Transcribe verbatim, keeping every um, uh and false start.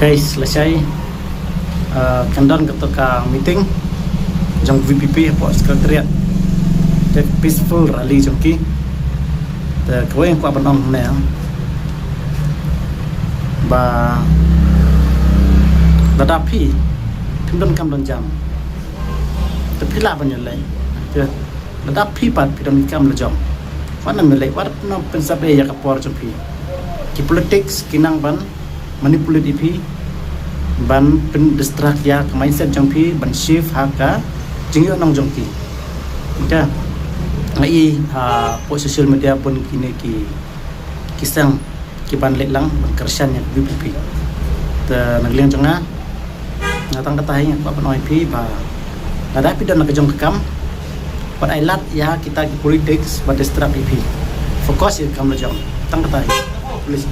Guys, lashai, uh, kan don kato ka meeting jong VPP hapoh Secretariat. Te peaceful rally jong ki. Te kawei nga kwah ban ong ne ba lada phi phim don kam don jam, te phi lah ban ïaleh. Te lada phi pat phi don kam la jong, wat nym ïaleh, wat nym pynsap ïa ka por jong phi. Ki politics ki nang ban manipulate ïa phi, ban pyn distract ïa ka mindset jong phi, ban shift ha ka jingïohnong jong ki. Nga i ha post social media bun kine ki ki seng ki ban leit lang ban kyrshan ïa ka VPP. Te na ka liang jong nga, nga tang kata hi nga kwah ban ong ïa phi ba lada phi don ka jong ka kam, wat ai lad ïa kita ki politics ban distract ïa phi. Focus ïa ka kam la jong. Tang kata hi. Please.